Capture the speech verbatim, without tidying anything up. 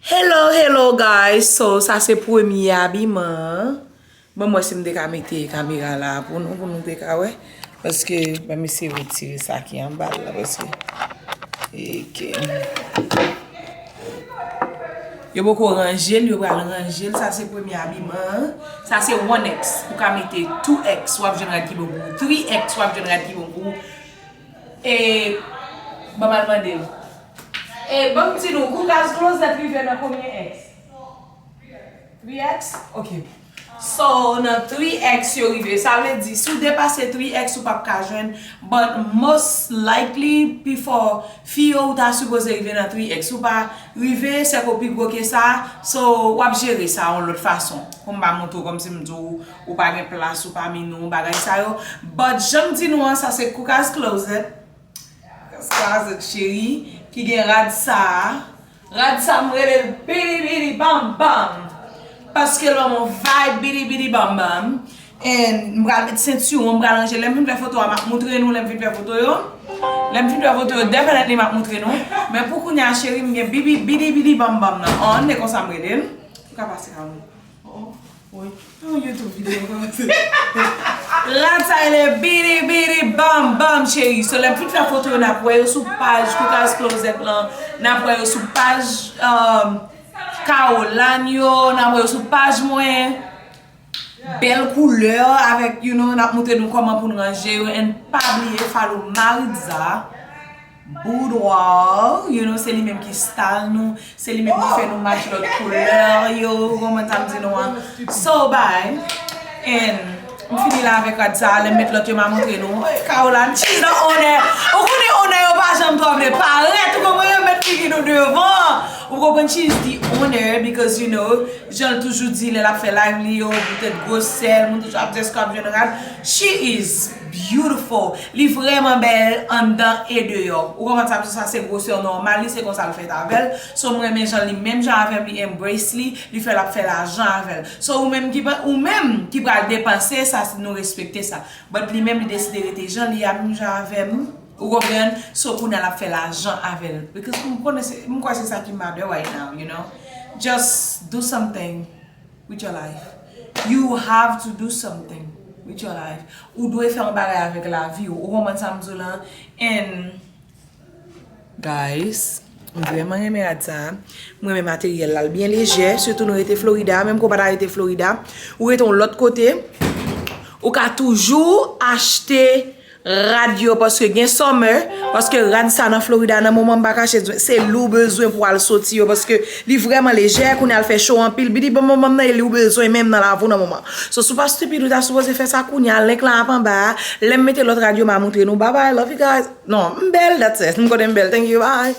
Hello, hello guys. So, sa se premye abiman an. Bon, mwen si m te ka mete kamera la pou nou, pou nou te ka wè. Paske, ban m eseye retire sa ki anba l la, paske. Ok. Yo poko ranje l, yo pral ranje l. Sa se premye abiman an. Sa se one X. Ou ka mete two X, w ap jwenn rad ki bon pou ou. Three X, w ap jwenn rad ki bon pou ou. E, ban m al mande l. E, ban m di nou, Koukas Closet rive nan konbyen X? Three X? Ok. So, nan three X yo rive. Sa vle di, si w depase three X, ou p ap ka jwenn. But most likely, pifò fi yo, ou ta sipoze rive nan three X. Ou pa rive, se ko pi gwo ke sa. So, w ap jere sa yon lòt fason. Pou m pa montre w kòmsi m di w, ou pa gen plas, ou pa minon, bagay sa yo. But, jan m di nou an, sa se Koukas Closet. Closet cheri, ki gen rad sa a. Rad sa a m rele l Bidi Bidi Bam Bam. Paske l ban m yon vibe Bidi Bidi Bam Bam. And m pral met sentiwon, m pral ranje. Lè m fin fè foto a, m ap moutre nou lè m fin fè foto yo. Lè m fin fè foto yo, definitely m ap moutre nou. Men pou kounye a, cheri, m gen Bibi, Bidi Bidi Bam Bam nan. On, e konsa m rele l. Ou ka pase a mwen. Oh, wi. Yon YouTube videyo kòmanse. Rad sa rele Bidi Bidi Bam Bam, cheri. So, lè m fin fè foto yo, n ap wè yo sou paj Koukas Closet lan. N ap wè yo sou paj, um, Caroline yo. N ap wè yo sou paj mwen. Bèl koulè avèk, you know, n ap montre nou kòman pou n ranje yo. And pa bliye follow Maritza Boudoir, you know, se li menm ki style nou, se li menm ki fè nou match lòt koulè yo, ou konprann sa m di nou an. So, bye. And m fini la avèk rad sa, lè m met lòt yo, m a montre nou. Caroline, she's the owner. Ou konnen owner yo pa janm twò vle parèt, ou konprann, yo met figi nou devan. Ou konprann, she's the owner because, you know, jan l toujou di, lè l ap fè live li yo, poutèt gwosè l, moun toujou ap di èske w ap jwenn rad. She is beautiful. Li vrèman bèl anndan e deyò. Ou konprann sa, sa se gwosè nòmal li, se konsa l fèt avè l. So, m renmen jan li, menm jan avè m, li embrace li, li fè l ap fè lajan avè l. So, ou menm ki pa, ou menm ki pral depanse, sa, nou respekte sa. But li menm, li deside rete jan li a, menm jan avè m. Ou konprann? So, kounye a l ap fè lajan avè l. Because m konnen se, m kwè se sa ki matter right now, you know? Just do something with your life. You have to do something with your life. Ou dwe fè yon bagay avèk lavi w. Ou konprann sa m di w lan? And, guys, m vrèman renmen rad sa a. M renmen materyèl la. L byen lejè. Sitou nou rete Florida. Menm ke w pa ta rete Florida, ou rete yon lòt kote, ou ka toujou achte rad yo, paske gen summer, paske rad sa nan Florida nan moman m pa kache, se li w bezwen pou al soti yo, paske li vrèman lejè, kounye a l fè cho anpil, bidi bam bam bam nan, e li w bezwen menm nan lavi w nan moman. So, si w pa stupid, ou ta sipoze fè sa kounye a, link lan ap anba a, lè m mete lòt rad yo, m a montre nou, bye bye, love you guys. Non, m bèl, that's it, m konnen m bèl, thank you, bye.